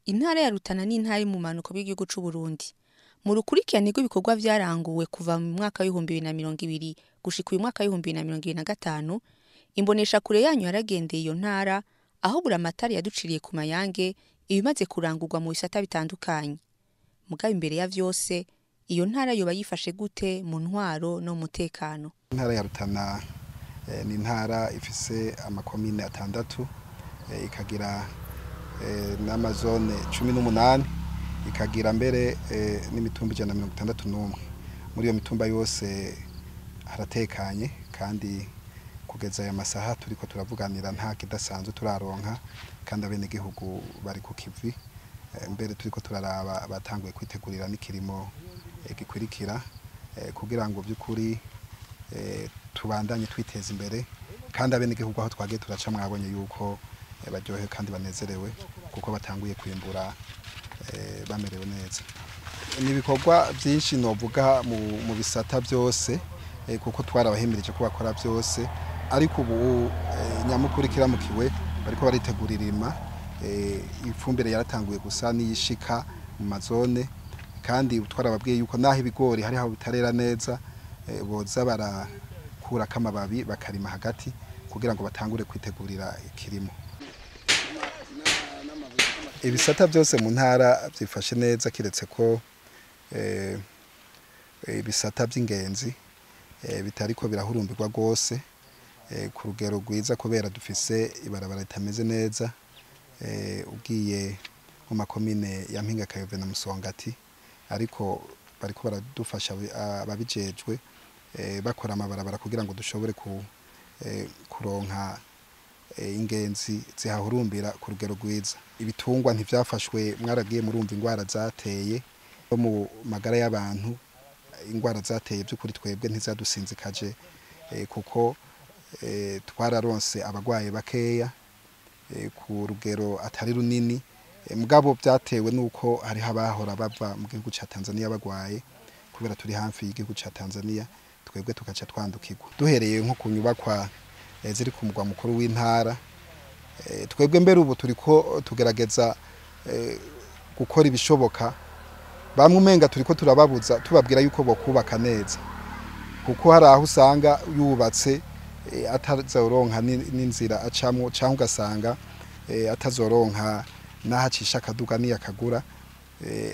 Intara ya Rutana ni intara iri mu bumanuko bw'igihugu c'Uburundi. Mu rukurikirane rw'ibikorwa vyaranguwe kuva mu mwaka w'2020 gushika uyu mwaka w'2025, imboneshakure yanyu yaragendeye iyo ntara, aho Buramatari yaduciriye ku mayange ibimaze kurangurwa mu bisata bitandukanye. Mugabo imbere ya vyose, iyo ntara yoba yifashe gute mu ntwaro no mu mutekano? Intara ya Rutana ni intara ifise amakomine atandatu, ikagira n'amazone 18, ikagira mbere n'imitumba 161. Muri iyo mitumba yose haratekanye, kandi kugeza aya masaha turiko turavuganira nta kidasanzwe turaronka, kandi abenegihugu bari ku kivi. Mbere turiko turaraba batanguye kwitegurira n'ikirimo gikwirikira, kugira ngo vy'ukuri tubandanye twiteza imbere, kandi abenegihugu aho twagiye turaca mwabonye yuko baryohewe kandi banezerewe, kuko batanguye kwimbura bamerewe neza. Ni ibikorwa vyinshi novuga mu bisata vyose, kuko twarabahimirije ko bakora vyose, ariko ubu nyamukuru kiramukiwe bariko baritegurira irima. Ifumbire yaratanguye gusa n'iyishika mu mazone, kandi twarababwiye yuko naho ibigori hariho bitarera neza, boza barakurako amababi bakarima hagati kugira ngo batangure kwitegurira ikirimo. Ibisata vyose mu ntara vyifashe neza, kiretse ko ibisata vy'ingenzi bitariko birahurumbirwa gose ku rugero rwiza, kubera dufise ibarabara ritameze neza. Ugiye mu makomine ya Mpinga, Kayove na Musongati, ariko bariko baradufasha ababijejwe, bakora amabarabara kugira ngo dushobore kuronka ingenzi zihahurumbira ku rugero rwiza. Ibitungwa ntivyafashwe, mwaragiye murumva ingwara zateye mu magara y'abantu. Ingwara zateye by'ukuri twebwe ntizadusinzikaje, kuko twararonse abagwaye bakeya ku rugero atari runini. Mugabo byatewe nuko hariho abahora bava mu gihugu ca Tanzania bagwaye, kubera turi hafi y'igihugu ca Tanzania, twebwe tugaca twandukirwa. Duhereye nko ku nyubakwa ziri ku mugwa mukuru w'intara, twebwe mbere ubu turiko tugerageza gukora ibishoboka. Bamwe umenga turiko turababuza, tubabwira yuko bokubaka neza, kuko hari aho usanga yubatse atazoronka n'inzira acamwo, canke ugasanga atazoronka n'aho acisha akaduga niyakagura.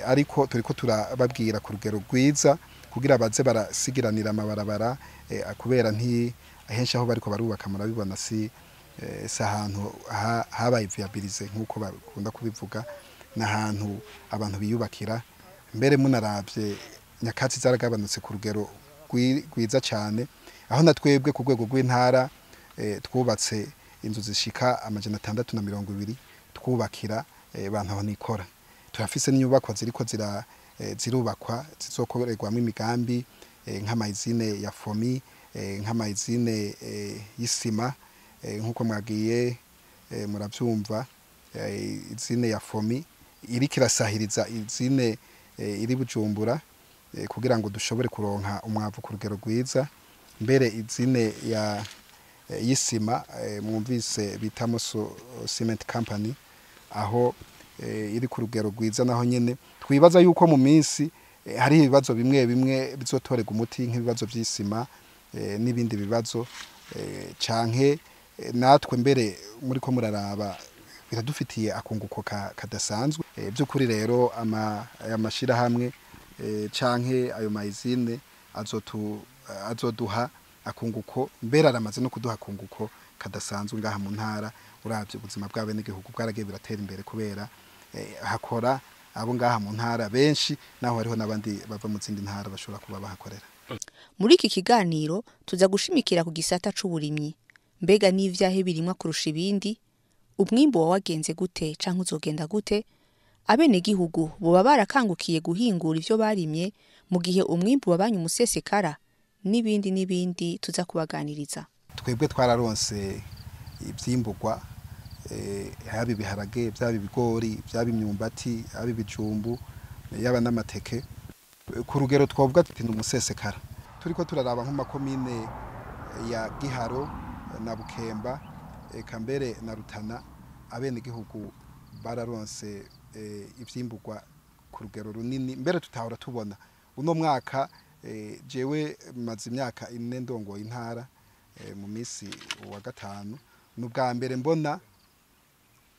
Ariko turiko turababwira ku rugero rwiza kugira baze barasigiranira amabarabara, kubera nti ahenshi aho bariko barubaka murabibona si ahantu habaye viabilize nk'uko bakunda kubivuga, n'ahantu abantu biyubakira. Mbere munaravye nyakatsi zaragabanutse ku rugero rwiza cane, aho na twebwe ku rwego rw'intara twubatse inzu zishika 620 twubakira bantu aho nikora. Turafise n'inyubakwa ziriko zirubakwa zizokorerwamwo imigambi, nk'amayizine ya fomi, nk'amayizine y'isima, nk'uko mwagiye muravyumva. Izine ya fomi iriko irasahiriza izine iri Bujumbura, kugira ngo dushobore kuronka umwavu ku rugero rwiza. Mbere izine ya y'isima mwumvise bita Moso Cement Company, aho iri ku rugero rwiza, naho nyene twibaza yuko mu minsi hari ibibazo bimwe bimwe bizotorerwa umuti, nk'ibibazo vy'isima n'ibindi bibazo, canke natwe mbere muriko muraraba biradufitiye akunguko kadasanzwe. By'ukuri rero aya mashirahamwe canke ayo mayizine azoduha akunguko, mbere aramaze no kuduha akunguko kadasanzwe ngaha mu ntara. Uravye ubuzima bw'abenegihugu bwaragiye biratera imbere, kubera hakora abo ngaha mu ntara benshi, naho hariho n'abandi bava mu zindi ntara bashobora kuba bahakorera. Muri iki kiganiro tuza gushimikira ku gisata c'uburimyi. Mbega n'ivyahe birimwa kurusha ibindi? Umwimbu wa wagenze gute canke uzogenda gute? Abenegihugu boba barakangukiye guhingura ivyo barimye mu gihe umwimbu wabanye umusesekara? N'ibindi n'ibindi tuza kubaganiriza. Twebwe twararonse ivyimburwa, haba ibiharage, vyaba ibigori, vyaba imyumbati, haba ibijumbu, yaba n'amateke, ku rugero twovuga tuti ni umusesekara. Turiko turaraba nko makomine ya Giharo na Bukemba, eka mbere na Rutana, abenegihugu bararonse ivyimburwa ku rugero runini mbere tutahora tubona. Uno mwaka jewe maze imyaka 4 ndongoye intara, mu misi wa 5 n'ubwa mbere mbona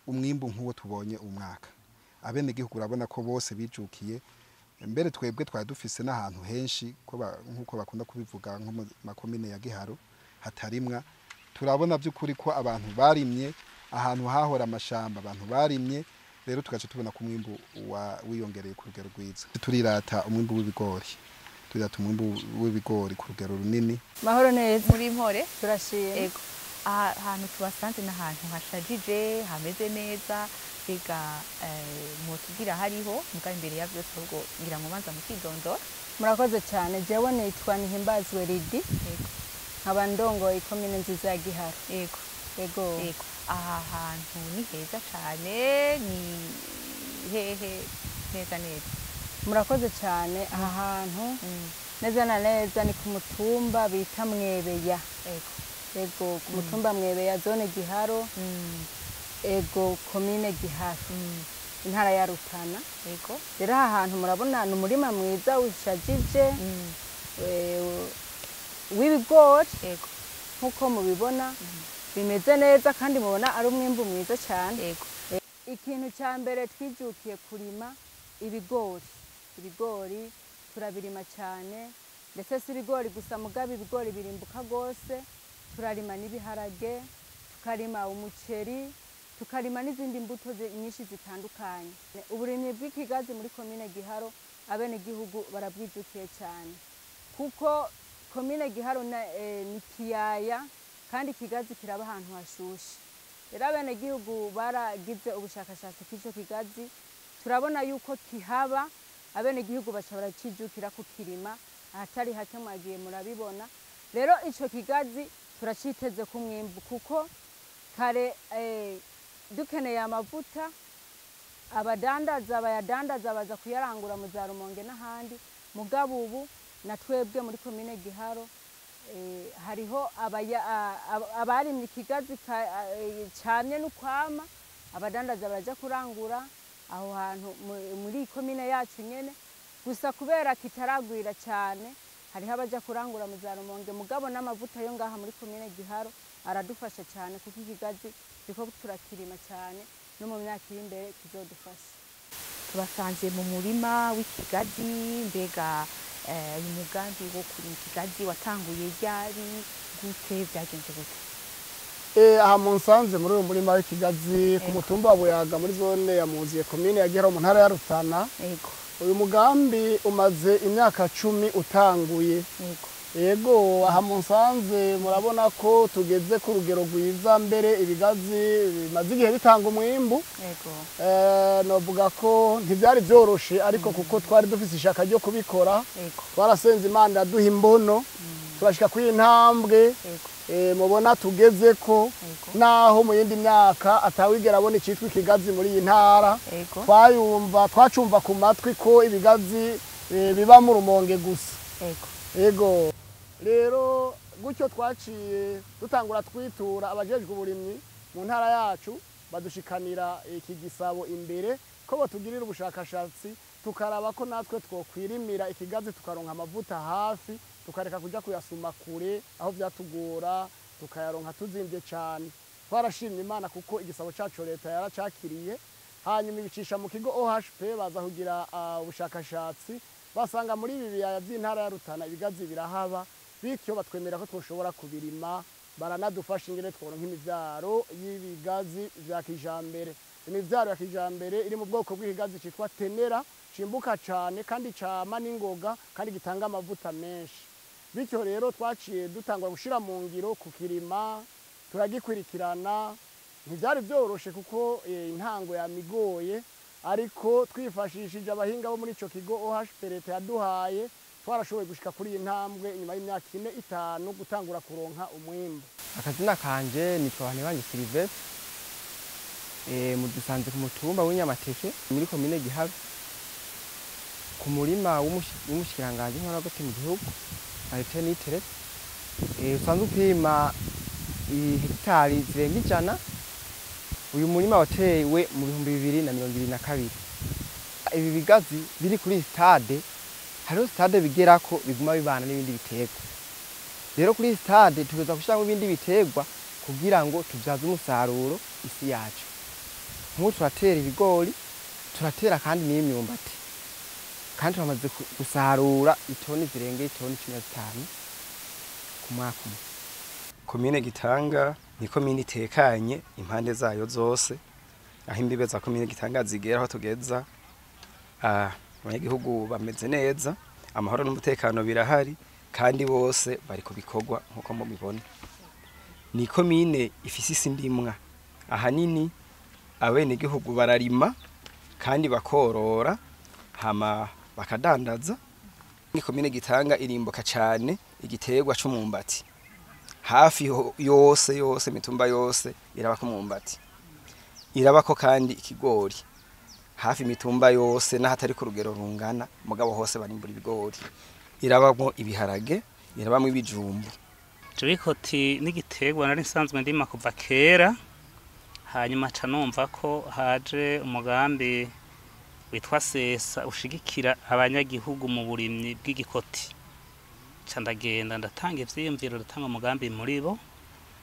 umwimbu nk'uwo tubonye umwaka. Abenegihugu urabona ko bose bijukiye, mbere twebwe twari dufise n'ahantu henshi nk'uko bakunda kubivuga nko mu makomine ya Giharo hatarimwa. Turabona by'ukuri ko abantu barimye ahantu hahora amashamba, abantu barimye, rero tugaca tubona ko umwimbu wiyongereye ku rugero rwiza. Turirata umwimbu w'ibigori, turirata umwimbu w'ibigori ku rugero runini. Mahoro neza. Muri impore? Turashima. Ego. Ahantu tubasanze n'ahantu hashajije hameze neza, mbega mwotubwira hariho muga imbere ya byose ahubwo ngira ngo banza mukidondora. Murakoze cyane. Jewe nitwa Nihimbazwe Lidi. Yego. Nkaba ndongoye ikomine nziza ya Giharo. Yego. Yego. Yego. Aha hantu ni heza cyane, ni hehe neza neza? Murakoze cyane. Aha hantu neza na neza ni ku mutumba bita Mwebeya. Yego. Ego, ku mutumba Mwebeya, zone Giharo. Ego, komine Giharo. Intara ya Rutana. Yego. Rero aha hantu murabona ni umurima mwiza ushajije w'ibigori. Yego. Nkuko mubibona bimeze neza kandi mubona ari umwimbu mwiza cyane. Yego. Ikintu cya mbere twijukiye kurima ibigori. Ibigori turabirima cyane, ndetse si ibigori gusa mugabo ibigori birimbuka gose. Turarima n'ibiharage, tukarima umuceri, tukarima n'izindi mbuto nyinshi zitandukanye. Uburimyi bw'ikigazi muri komine Giharo abenegihugu barabwijukiye cyane, kuko komine Giharo ni kiyaya kandi ikigazi kiraba ahantu hashushe. Rero abenegihugu baragize ubushakashatsi kw'ico kigazi, turabona yuko kihaba, abenegihugu baca baracijukira kukirima ahatari hake, mwagiye murabibona. Rero ico kigazi turaciteze ku mwimbu, kuko kare dukeneye amavuta, abadandaza bayadandaza baza kuyarangura mu za Rumonge n'ahandi. Mugabo ubu na twebwe muri komine Giharo hariho abarimye ikigazi camye n'ukwama, abadandaza baraja kurangura aho hantu muri komine yacu nyene. Gusa kubera kitaragwira cyane hariho abaja kurangura mu za Rumonge, mugabo n'amavuta yo ngaha muri komine Giharo aradufasha cyane, kuko ikigazi turiko turakirima cyane, no mu myaka iri imbere kizodufasha. Tubasanze mu murima w'ikigazi. Mbega uyu mugambi wo kurima ikigazi watanguye ryari, gute, byagenze gute? Aha munsanze muri uyu murima w'ikigazi ku mutumba wa Buyaga muri zone ya Muziye, komine ya Giharo, mu ntara ya Rutana. Yego. Uyu mugambi umaze imyaka 10 utanguye. Yego. Yego, aha munsanze murabona ko tugeze ku rugero rwiza, mbere ibigazi bimaze igihe bitanga umwimbu. Yego. Novuga ko ntivyari vyoroshe, ariko kuko twari dufise ishaka ryo kubikora, Yego. twarasenze Imana iraduha imbono, turashika kuri intambwe. Yego. Mubona tugeze ko Yego. naho mu yindi myaka atawigera abona icitwa ikigazi muri iyi ntara. Yego. Twacumva ku matwi ko ibigazi biba mu Rumonge gusa. Yego. Yego. Rero gutyo twaciye dutangura twitura abajejwe uburimyi mu ntara yacu, badushikanira iki gisabo imbere ko batugirira ubushakashatsi, tukaraba ko natwe twokwirimira ikigazi tukaronka amavuta hafi, tukareka kuja kuyasuma kure aho vyatugora, tukayaronka tuzimvye cane. Twarashimye Imana kuko igisabo cacu leta yaracakiriye, hanyuma ibicisha mu kigo OHP, baza kugira ubushakashatsi, basanga muri ibi biyaya vy'intara ya Rutana ibigazi birahaba, bityo batwemera ko twoshobora kubirima, baranadufasha ingene tworonka imivyaro y'ibigazi vya kijambere. Imivyaro ya kijambere iri mu bwoko bw'ikigazi citwa tenera, cimbuka cane kandi cama n'ingoga kandi gitanga amavuta menshi. Bityo rero twaciye dutangura gushira mu ngiro kukirima, turagikurikirana. Ntivyari vyoroshe kuko intango yamigoye, ariko twifashishije abahinga bo muri ico kigo OHP leta yaduhaye, twarashoboye gushika kuri iyi ntambwe inyuma y'imyaka 4 5 gutangura kuronka umwimbu. Akazina kanje nitwa Banibanje Sylvestre. Mudusanze ku mutumba w'Inyamateke muri komine Giharo, ku murima w'umushikiranganji w'intwaro hagati mu gihugu Martin Niteretse. Usanzwe upima hegitari zirenga 100. Uyu murima watewe mu 2022. Ibi bigazi biri kuri stade, hariho stade bigerako biguma bibana n'ibindi biterwa. Rero kuri stade tugeza gushiramo ibindi biterwa kugira ngo tubyaze umusaruro isi yacu. Nk'ubu turatera ibigori, turatera kandi n'imyumbati, kandi turamaze gusarura itoni zirenga itoni 15 ku mwaka umwe. Komine Gitanga ni komine itekanye impande zayo zose, aho imbibe za komine Gitanga zigera aho tugeza, abanyagihugu bameze neza, amahoro n'umutekano birahari, kandi bose bari ku bikorwa nk'uko mubibona. Ni komine ifise isi ndimwa, ahanini abenegihugu bararima kandi bakorora hama bakadandaza. Ni komine Gitanga irimbuka cane igiterwa c'umwumbati, hafi yose yose mitumba yose irabako umwumbati, irabako kandi ikigori hafi mitumba yose n'ahatari ku rugero rungana, mugabo hose barimbura ibigori. Irabamo ibiharage, irabamo ibijumbu. Jibikoti n'igiterwa nari nsanzwe ndima kuva kera, hanyuma ca numva ko haje umugambi witwa Sesa ushigikira abanyagihugu mu burimyi bw'igikoti. Ca ndagenda ndatanga ivyiyumviro, ndatanga umugambi muri bo.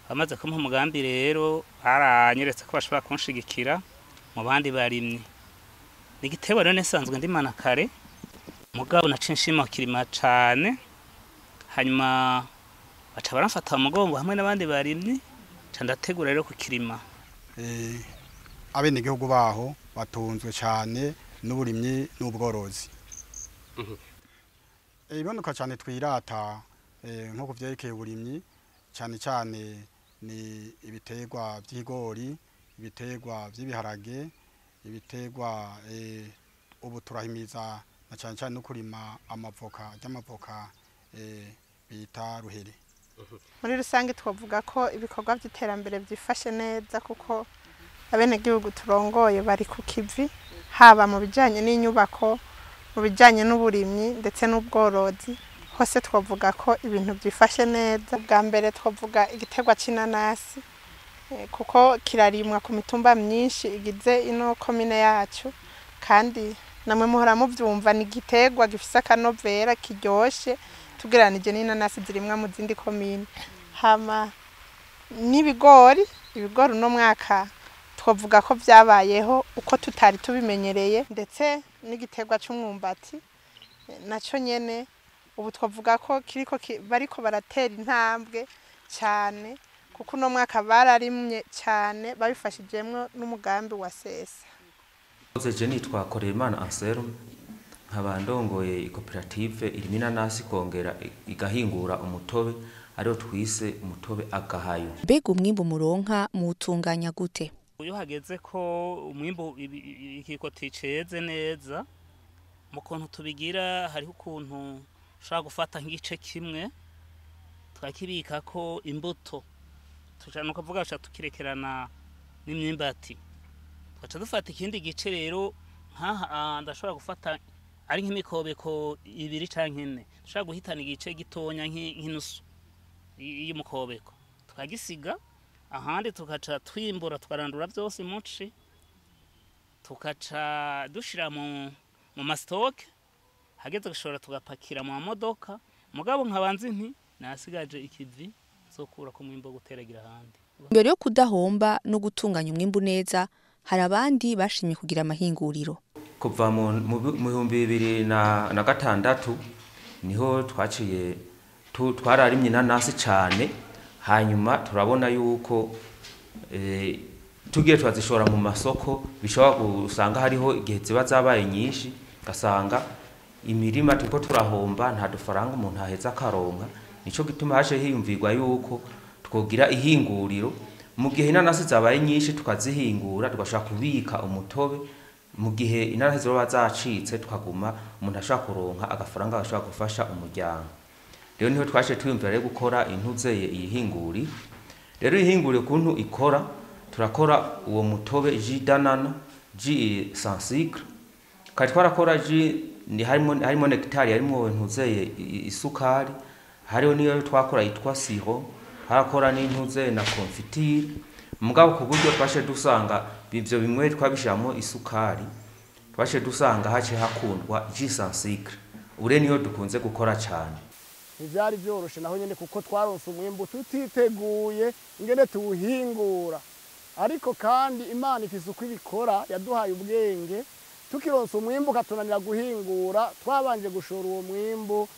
Bamaze kumpa umugambi rero baranyeretse ko bashobora kunshigikira mu bandi barimyi. N'igiterwa rero nsanzwe ndimana kare, mugabo naciye nshima kirima cane, hanyuma baca baramfata mu mugongo hamwe n'abandi barimyi, ca ndategura rero kukirima. Abenegihugu baho batunzwe cyane n'uburimyi n'ubworozi. Iboneka cyane twirata nko kuvyerekeye uburimyi, cyane cyane ni ibiterwa by'igori, ibiterwa by'ibiharage, ibiterwa ubu turahimiza na cyane cyane no kurima amavoka, ry'amavoka bita ruhere. Muri rusange twavuga ko ibikorwa by'iterambere byifashe neza, kuko abenegihugu turongoye bari ku kivi, haba mu bijanye n'inyubako, mu bijanye n'uburimyi ndetse n'ubworozi. Hose twavuga ko ibintu byifashe neza. Bwa mbere twavuga igiterwa c'inanasi, kuko kirarimwa ku mitumba myinshi igize ino komine yacu, kandi namwe muhora muvyumva ni igiterwa gifise akanovera kiryoshe tugereranije n'inanasi zirimwa mu zindi komine. Hama n'ibigori, ibigori uno mwaka twavuga ko vyabayeho uko tutari tubimenyereye, ndetse n'igiterwa c'umwumbati naco nyene ubu twavuga ko kiriko bariko baratera intambwe cyane, kuko uno mwaka bararimye cyane babifashijemwo n'umugambi wa Sesa. Je nitwa Koreimana Anselme, nkaba ndongoye ikoperative irima inanasi kongera igahingura umutobe ariwo twise umutobe agahayo. Mbega umwimbu muronka muwutunganya gute? Iyo hageze ko umwimbu ikikoti ceze neza, mu kuntu tubigira hariho ukuntu ushobora gufata nk'igice kimwe tukakibikako imbuto, ni ukuvuga duca tukirekerana n'imyimbati, tugaca dufata ikindi gice rero nkaha ndashobora gufata ari nk'imikobeko 2 canke 4, dushobora guhitana igice gitonya nk'inusu y'umukobeko tukagisiga, ahandi tukaca twimbura tukarandura byose muci, tukaca dushira mu mastoke, hageze gushora tugapakira mu modoka. Mugabo nkabanze nti nasigaje ikivi zokura ko mwimbo guteragira ahandi. Mbere yo kudahomba no gutunganya umwimbu neza, hari abandi bashimye kugira amahinguriro. Kuva mu 2006 niho twaciye twararimye inanasi cyane, hanyuma turabona yuko tugiye twazishora mu masoko bishobora gusanga hariho igihe ziba zabaye nyinshi, gasanga imirima turiko turahomba, nta dufaranga umuntu aheza akaronka. Nico gituma haje hiyumvirwa yuko twogira ihinguriro mu gihe inanasi zabaye nyinshi tukazihingura, tugashaka kubika umutobe mu gihe inanasi zoba zacitse, tukaguma umuntu ashaka kuronka agafaranga ashaka gufasha umuryango. Rero niho twaje twiyumvira rero gukora intuzeye ihinguri. Rero ihinguri kuntu ikora, turakora uwo mutobe jus d'anana, jus sans sucre, kandi twarakora jus ni harimo nectar, harimo intuzeye isukari, hariho niyo twakora yitwa siro, harakora n'intuzeye na confiture. Mugabo ku buryo twashe dusanga ivyo bimwe twabishiramo isukari, twashe dusanga hace hakundwa jus sans sucre, ure niyo dukunze gukora cyane. Ntivyari vyoroshe naho nyene, kuko twaronse umwimbu tutiteguye ingene tuwuhingura, ariko kandi Imana ifise uko ibikora, yaduhaye ubwenge. Tukironsa umwimbu katunanira guhingura, twabanje gushora uwo mwimbu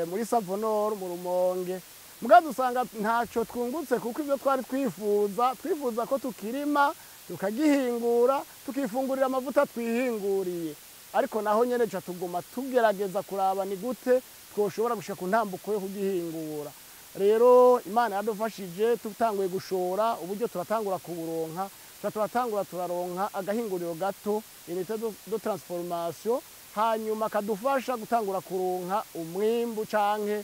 muri Savonor mu Rumonge, mugabo dusanga ntaco twungutse, kuko ivyo twari twifuza ko tukirima tukagihingura tukifungurira amavuta twihinguriye. Ariko naho nyene ca tuguma tugerageza kuraba ni gute twoshobora gushika ku ntambuko yo kugihingura. Rero Imana yadufashije, tutanguye gushora uburyo turatangura kuburonka, turatangura turaronka agahinguriro gato, unité de transformation, hanyuma kadufasha gutangura kuronka umwimbu canke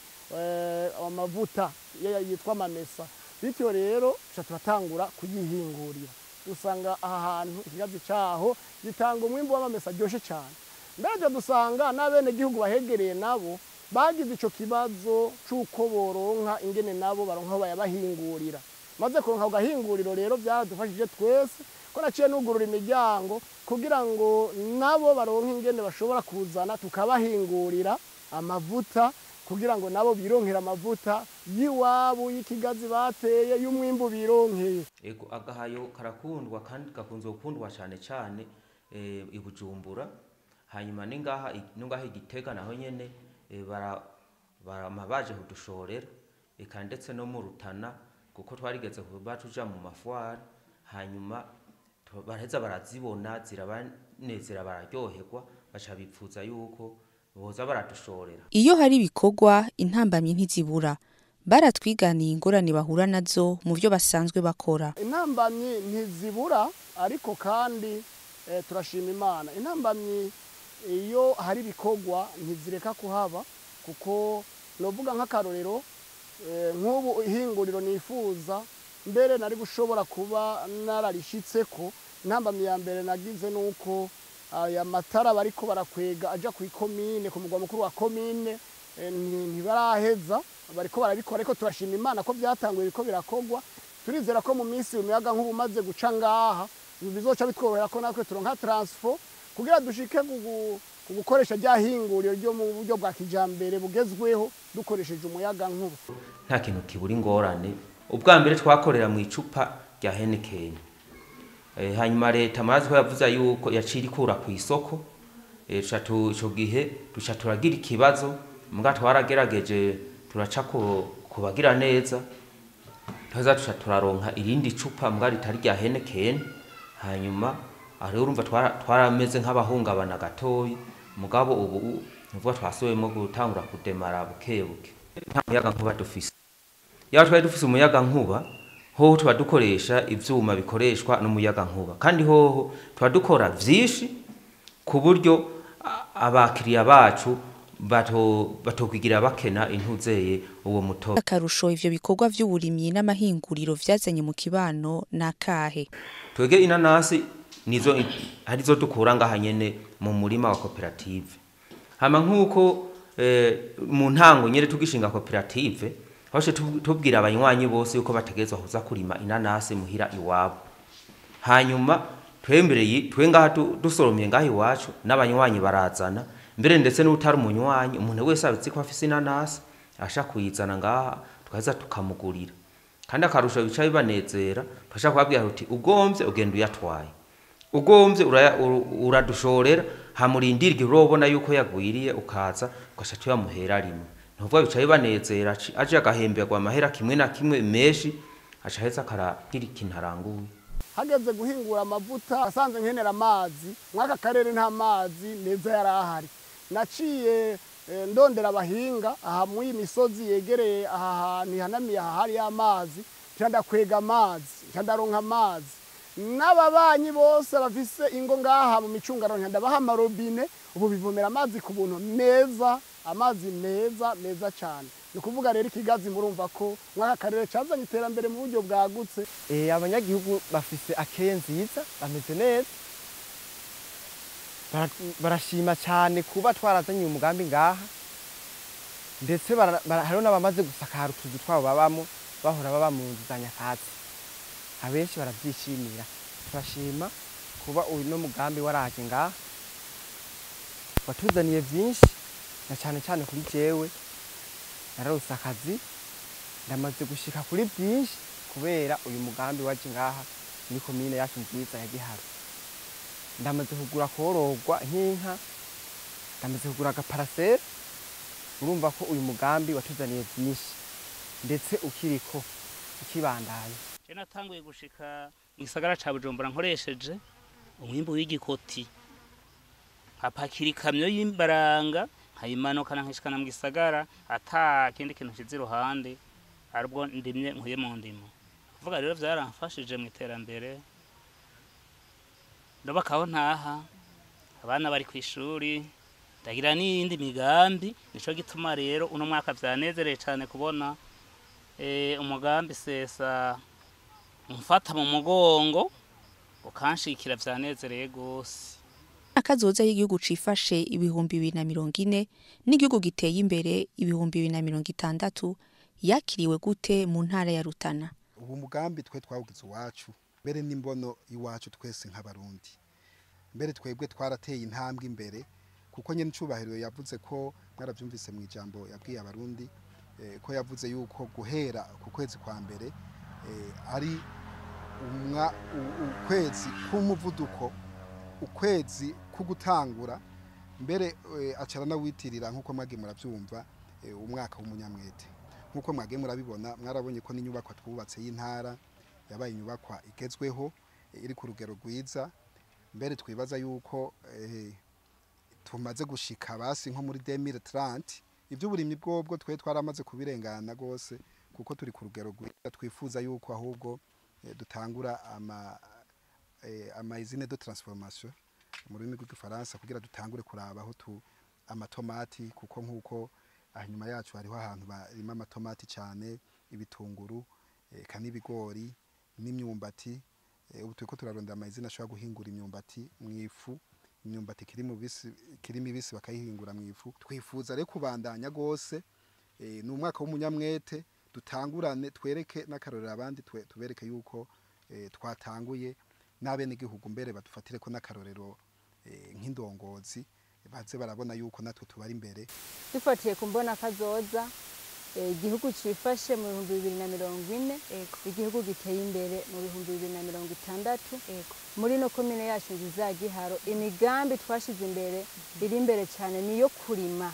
amavuta yitwa mamesa. Bityo rero turatangura kugihingurira, dusanga aha hantu ikigazi caho gitanga umwimbu w'amamesa aryoshe cyane. Mbere dusanga n'abene gihugu bahegereye nabo bagize ico kibazo c'uko boronka ingene nabo baronka bayabahingurira. Maze kuronka agahinguriro rero byaradufashije twese, ko naciye nugurura imiryango kugira ngo nabo baronke ingene bashobora kuzana tukabahingurira amavuta, kugira ngo nabo bironkera amavuta y'iwabo y'ikigazi bateye y'umwimbu bironkeye. Ego agahayo karakundwa kandi gakunze gukundwa cyane cyane i Bujumbura, hanyuma ningaha Igitega naho nyene baje kudushorera, eka ndetse no mu Rutana, kuko twarigeze kuba tuja mu mafwari, hanyuma baraheza barazibona zirabanezera bararyoherwa, baca bipfuza yuko boza baradushorera. Iyo hari ibikorwa intambamyi ntizibura, baratwiganiye ingorane bahura nazo mu byo basanzwe bakora. Intambamyi ntizibura, ariko kandi turashima Imana. Intambamyi iyo hari ibikorwa ntizireka kuhaba, kuko novuga nk'akarorero nk'ubu ihinguriro nifuza mbere nari gushobora kuba nararishitseko. Intambamyi ya mbere nagize nuko aya matara bariko barakwega aja ku ikomine, ku mugwa mukuru wa komine, ntibaraheza, bariko barabikora, ariko turashima Imana ko byatanguye biriko birakogwa. Turizera ko mu minsi umuyaga nk'ubu umaze guca ngaha bizoca bitworohera ko natwe turonka transfo kugira dushike gukoresha rya hinguriro ryo mu buryo bwa kijambere bugezweho dukoresheje umuyaga nkuba. Nta kintu kibura ingorane. Ubwa mbere twakorera mu icupa rya Heineken, hanyuma leta mazi ko yavuze yuko yacira ikura ku isoko, ico gihe duca turagira ikibazo, muga twaragerageje turaca kubagira neza, tuza duca turaronka irindi cupa muga ritari rya Heineken. Hanyuma aho urumva twarameze nk'abahungabana gatoyi, mugabo ubu nuvuga twasubiyemo gutangura kudemara bukebuke. Nta muyaga nkuba dufise. Yaba twari dufise umuyaga nkuba, hoho tuba dukoresha ivyuma bikoreshwa n'umuyaga nkuba, kandi hoho tuba dukora vyinshi ku buryo abakiriya bacu batokwigira bakena intuzeye uwo mutobe. Akarusho ivyo bikorwa vy'uburimyi n'amahinguriro vyazanye mu kibano nakahe? Twege inanasi nizo arizo dukura ngaha nyene mu murima wa koperative. Hama nkuko mu ntango nyere tugishinga koperative, hoshe tubwira abanywanyi bose yuko bategezwa kuza kurima inanasi muhira iwabo. Hanyuma twembereye twe ngaha dusoromye ngaha iwacu n'abanywanyi barazana, mbere ndetse n'utari umunywanyi, umuntu wese abitse ko afise inanasi asha kuyizana ngaha tukaza tukamugurira. Kandi akarusho bica bibanezera, twasha kubabwira uti ugomvye ugenda uyatwaye, ugomvye uradushorera, hamurindira igihe urobona yuko yagwiriye ukaza ugasha tuyamuhera rimwe. Ntuvuga bica bibanezera, aje agahemberwa amahera kimwe na kimwe menshi, aca aheza akaragira ikintu aranguye. Hageze guhingura amavuta asanze nkenera amazi, mwaka karere nta mazi meza yarahari. Naciye ndondera abahinga aha mu misozi yegereye aha hantu ihanamiye aha hari amazi, nca ndakwega amazi, nca ndaronka amazi. N'ababanyi bose bafise ingo ngaha mu micungararo nca ndabaha amarobine, ubu bivomera amazi ku buntu meza, amazi meza meza cyane. Ni kuvuga rero ikigazi murumva ko mwaka karere cazanye iterambere mu buryo bwagutse. Abanyagihugu bafise akeye nziza, bameze neza, barashima cyane kuba twarazanye umugambi ngaha, ndetse hariho n'abamaze gusakara utuzu twabo babamo, bahora baba mu nzu za nyakatsi. Abenshi baravyishimira. Turashima kuba uyu no mugambi waraje ngaha, watuzaniye vyinshi, na cyane cyane kuri jewe nararose akazi, ndamaze gushika kuri byinshi kubera uyu mugambi waje ngaha muri komine yacu nziza ya Giharo. Ndamaze kugura kororwa nk'inka, ndamaze kugura agaparasera. Urumva ko uyu mugambi watuzaniye byinshi, ndetse ukiriko ukibandanya. Je natanguye gushika mu gisagara ca Bujumbura nkoresheje umwimbu w'igikoti, nkapakira ikamyo y'imbaranga nkayimanukana nkishikana mu gisagara ata kindi kintu nshize iruhande, aribwo ndimye nkuye mu ndimo. Kuvuga rero vyaramfashije mu iterambere, ndabakaho ntaha, abana bari kw'ishuri, ndagira n'iyindi migambi. Nico gituma rero uno mwaka vyanezereye cane kubona umugambi sesa umfata mu mugongo ukanshikira, vyanezereye gose. Akazoza y'igihugu cifashe 2040 n'igihugu giteye imbere 2060 yakiriwe gute mu ntara ya Rutana? Ubu mugambi twe twawugize iwacu, mbere n'imbono iwacu twese nk'abarundi. Mbere twebwe twarateye intambwe imbere, kuko nyene icubahiro yavuze ko mwaravyumvise mu ijambo yabwiye abarundi, ko yavuze yuko guhera ku kwezi kwa mbere ari ukwezi k'umuvuduko, ukwezi k'ugutangura. Mbere acara nawitirira nkuko mwagiye muravyumva umwaka w'umunyamwete. Nkuko mwagiye murabibona, mwarabonye ko n'inyubakwa twubatse y'intara yabaye inyubakwa igezweho, iri ku rugero rwiza. Mbere twibaza yuko tumaze gushika basi nko muri 2030 iby'uburimyi bwobwo twe twaramaze kubirengana gose, kuko turi ku rugero rwiza. Twifuza yuko ahubwo dutangura ama usine de transformation mu rurimi rw'igifaransa, kugira dutangure kuraba aho tu amatomati, kuko nkuko hanyuma yacu hariho ahantu barima amatomati cyane, ibitunguru, eka n'ibigori n'imyumbati. Ubu turiko turarondera ama usine ashobora guhingura imyumbati mu ifu, imyumbati ikiri mibisi bakayihingura mu ifu. Twifuza rero kubandanya gose. Ni umwaka w'umunyamwete, dutangurane twereke n'akarorero abandi, tubereke yuko twatanguye, n'abenegihugu mbere badufatire ko n'akarorero nk'indongozi, baze barabona yuko natwe tubari imbere. Dufatiye ku mbona kazoza, igihugu cifashe mu 2040, igihugu giteye imbere mu 2060. Muri no komine yacu nziza ya Giharo, imigambi twashize imbere iri imbere cyane niyo kurima.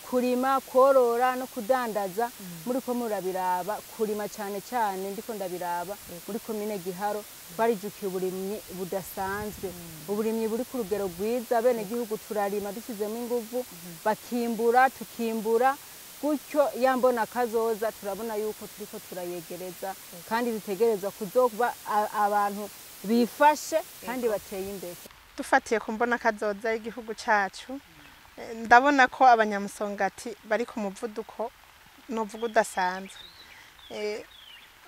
Kurima, korora no kudandaza. Muri ko murabiraba, kurima cyane cyane ndiko ndabiraba muri komine Giharo twarijukiye uburimyi budasanzwe, uburimyi buri ku rugero rwiza. Bene gihugu turarima dushyizemo inguvu, bakimbura tukimbura gutyo. Yambona kazoza turabona yuko turiko turayegereza, kandi dutegerezwa kuzoba abantu bifashe kandi bateye imbere. Dufatiye ku mbona kazoza y'igihugu cacu, ndabona ko abanyamusongati bari ku muvuduko novuga udasanzwe.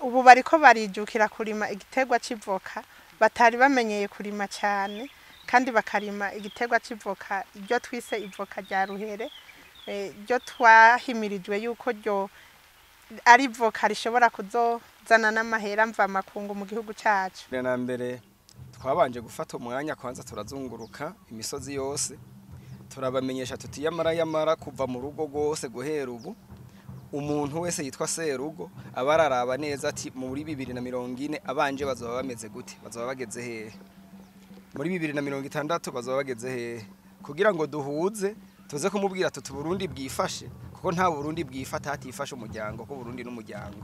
Ubu bariko barijukira kurima igiterwa c'ivoka batari bamenyeye kurima cyane, kandi bakarima igiterwa c'ivoka iryo twise ivoka rya ruhere, ryo twahimirijwe yuko ryo ari voka rishobora kuzozana n'amahera mvamakungu mu gihugu cyacu. Na mbere twabanje gufata umwanya kwanza turazunguruka imisozi yose, turabamenyesha tuti yamara yamara kuva mu rugo rwose guhera ubu umuntu wese yitwa serugo abararaba neza ati muri 2040 abanje bazoba bameze gute, bazoba bageze hehe, muri 2060 bazoba bageze hehe, kugira ngo duhuze tuze kumubwira tuti Burundi bwifashe, kuko nta Burundi bwifata hatifashe umuryango, ko Burundi n'umuryango.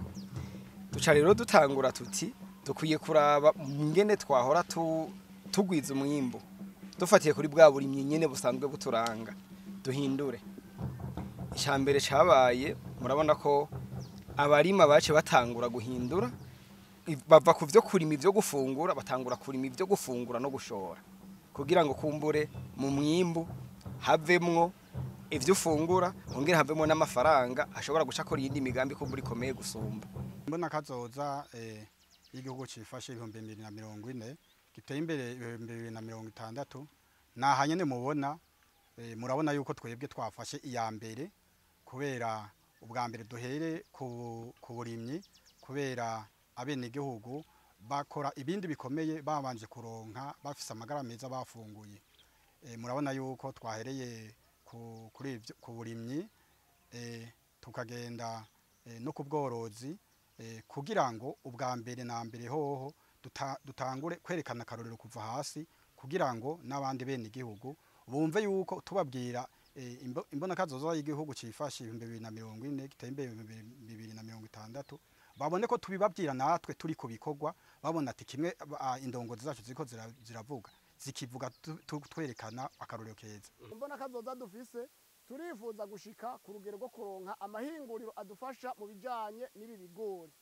Duca rero dutangura tuti dukwiye kuraba ngene twahora tugwiza umwimbo dufatiye kuri bwa burimyi nyene busanzwe buturanga, duhindure. Icambere cabaye murabona ko abarima bace batangura guhindura, bava ku vyo kurima ivyo gufungura batangura kurima ivyo gufungura no gushora, kugira ngo kumbure mu mwimbu havemwo ivyo ufungura, hongere havemwo n'amafaranga ashobora guca akora iyindi migambi kumbura ikomeye gusumba. Mbona kazoza igihugu cifashe 2040 giteye imbere 2060, naha nyene mubona murabona yuko twebwe twafashe iya mbere, kubera ubwa mbere duhere ku burimyi, kubera abenegihugu bakora ibindi bikomeye babanje kuronka bafise amagara meza bafunguye. Murabona yuko twahereye kuri ku burimyi, tukagenda no ku bworozi, kugira ngo ubwa mbere na mbere hoho dutangure kwerekana akarorero kuva hasi, kugira ngo n'abandi bene igihugu bumve yuko tubabwira imbonakazoza y'igihugu cifashe 2040 giteye imbere 2060, babone ko tubibabwira natwe turi ku bikorwa, babona ati kimwe indongozi zacu ziko ziravuga zikivuga twerekana akarorero keza. Imbonakazoza dufise turifuza gushika ku rugero rwo kuronka amahinguriro adufasha mu bijanye n'ibi bigori.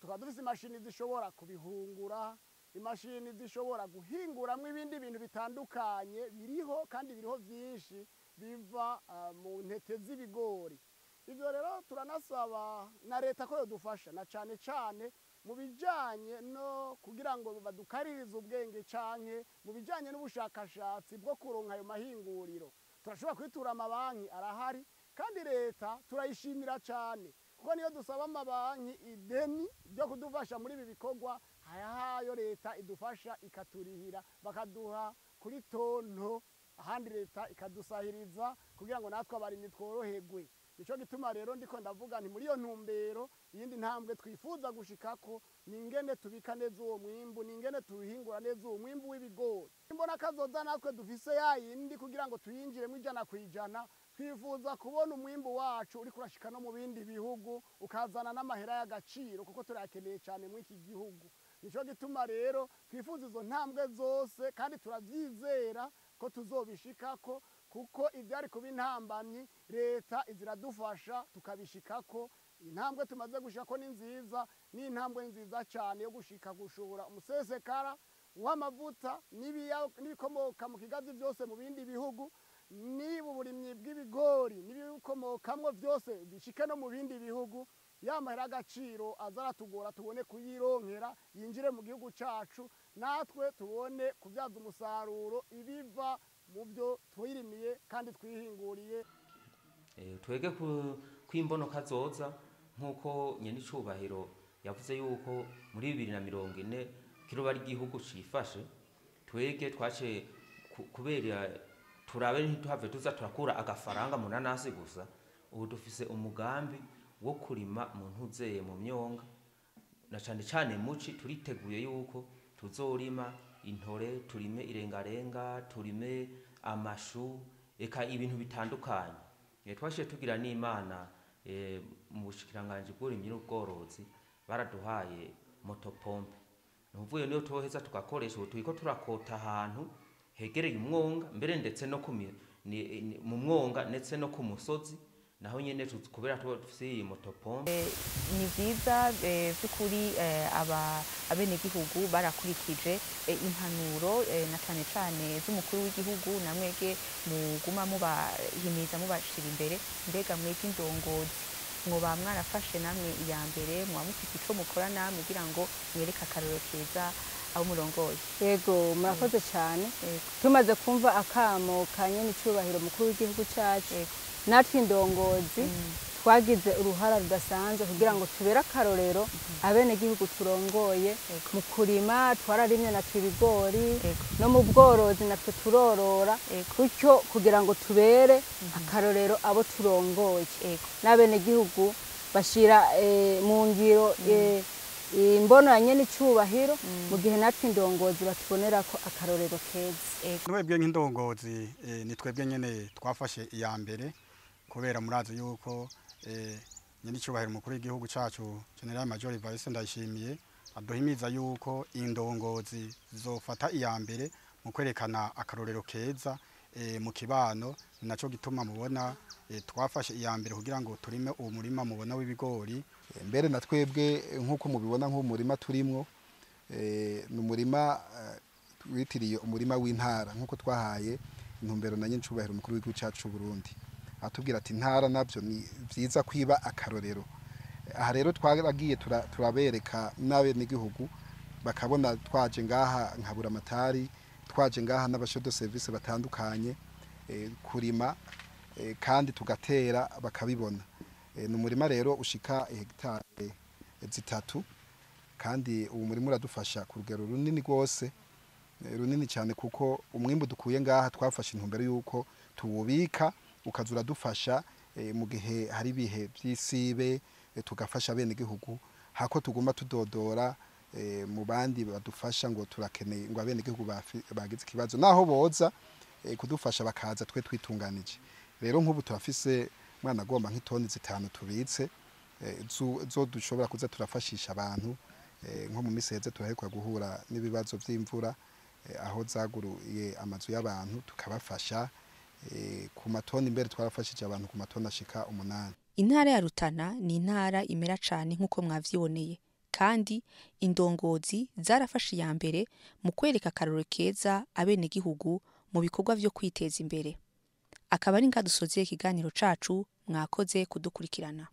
Tukaba dufise imashini zishobora kubihungura, imashini zishobora guhinguramwo ibindi bintu bitandukanye biriho kandi biriho vyinshi biva mu ntete z'ibigori. Ivyo rero turanasaba na leta ko yodufasha na cane cane mu bijanye no kugira ngo badukaririze ubwenge canke mu bijanye n'ubushakashatsi bwo kuronka ayo mahinguriro. Turashobora kwitura amabanki arahari, kandi leta turayishimira cane kuko niyo dusaba amabanki ideni ryo kudufasha muri ibi bikorwa, hayahayo leta idufasha ikaturihira bakaduha kuri tonto, ahandi leta ikadusahiriza kugira ngo natwe abarimyi tworoherwe. Nico gituma rero ndiko ndavuga nti muri iyo ntumbero iyindi ntambwe twifuza gushikako ni ingene tubika neza uwo mwimbu, ni ingene tuwihingura neza uwo mwimbu w'ibigori. Imbonakazoza natwe dufise yayindi kugira ngo tuyinjiremo 100%, twifuza kubona umwimbu wacu uri kurashika no mu bindi bihugu ukazana n'amahera y'agaciro kuko turayakeneye cyane muri iki gihugu. Nico gituma rero twifuza izo ntambwe zose kandi turavyizera ko tuzobishikako, kuko ivyari kuba intambamyi leta iziradufasha tukabishikako. Intambwe tumaze gushikako ni nziza, ni intambwe nziza cyane yo gushika gushobora umusesekara w'amavuta n'ibikomoka mu kigazi byose mu bindi bihugu, niba uburimyi bw'ibigori n'ibikomokamwo byose bishike no mu bindi bihugu, yamahera agaciro azaratugora tubone kuyironkera yinjire mu gihugu cacu, natwe tubone kubyaza umusaruro ibiva mu byo twirimiye kandi twihinguriye. Twege kwimbonoka zoza nkuko nyenicubahiro yavuze yuko muri 2040 kiroba ari igihugu cifashe, twege twace kubera turabe ntituhave tuza turakura agafaranga mu nanasi gusa. Ubu dufise umugambi wo kurima mu ntuzeye mu myonga na cane cane muci, turiteguye yuko tuzorima intore, turime irengarenga, turime amashu, eka ibintu bitandukanye. Twashiye tugira n'Imana mu bushikiranganje bw'uburimyi n'ubworozi baraduhaye motopompe. Nuvuye niyo toheza tugakoresha, ubu turiko turakota ahantu hegereye umwonga mbere ndetse no mu mwonga ndetse no ku musozi, naho nyene kubera tuba dufise iyi motopompe. Ni vyiza vy'ukuri abenegihugu barakurikije impanuro na cane cane z'umukuru w'igihugu, namwege muguma mubahimiza mubashira imbere. Mbega mwege indongozi mwoba mwarafashe namwe iya mbere, muba mufise ico mukora namwe kugira ngo mwereke akarorero keza abo murongoye? Yego, murakoze cyane. Tumaze kumva akamo ka nyenicubahiro mukuru w'igihugu cacu, natwe indongozi twagize uruhara rudasanzwe kugira ngo tubere akarorero abenegihugu turongoye. Mu kurima twararimye natwe ibigori, no mu bworozi natwe turorora, gutyo kugira ngo tubere akarorero abo turongoye. N'abenegihugu bashira mu ngiro imbono ya nyenicubahiro, mu gihe natwe indongozi batubonera ko akarorero keza. Twebwe nk'indongozi ni twebwe nyene twafashe iya mbere, kubera murazi yuko nyenicubahiro mukuru w'igihugu cacu General Major Evariste Ndayishimiye aduhimiza yuko indongozi zofata iya mbere mu kwerekana akarorero keza mu kibano. Ni naco gituma mubona twafashe iya mbere kugira ngo turime uwo murima mubona w'ibigori. Mbere na twebwe nkuko mubibona nk'umurima turimwo, ni umurima witiriye umurima w'intara nkuko twahaye intumbero na nyenicubahiro mukuru w'igihugu cacu Burundi, atubwira ati intara navyo ni vyiza kwiba akarorero. Aha rero twaragiye turabereka n'abenegihugu bakabona twaje ngaha nka Buramatari, twaje ngaha n'abashedo service batandukanye kurima kandi tugatera bakabibona. Ni umurima rero ushika hegitari 3, Kandi uwo murima uradufasha ku rugero runini rwose, runini cyane, kuko umwimbu dukuye ngaha twafashe intumbero yuko tuwubika ukaza uradufasha mu gihe hari ibihe by'isibe, tugafasha abenegihugu hako tuguma tudodora mu bandi badufasha ngo turakeneye, ngo abenegihugu bagize ikibazo, naho boza kudufasha bakaza twe twitunganije. Rero nk'ubu turafise mwana agomba nk'itoni 5 tubitse zo dushobora kuza turafashisha abantu. Nko mu misi heze turaheruka guhura n'ibibazo vy'imvura, aho zaguruye amazu y'abantu, tukabafasha ku matoni, mbere twarafashije abantu ku matoni ashika 8. Intara ya Rutana ni intara imera cane nk'uko mwavyiboneye, kandi indongozi zarafashe iya mbere mu kwereka akarorero keza abenegihugu mu bikorwa vyo kwiteza imbere. Akaba ari nga dusozeye ikiganiro cacu, mwakoze kudukurikirana.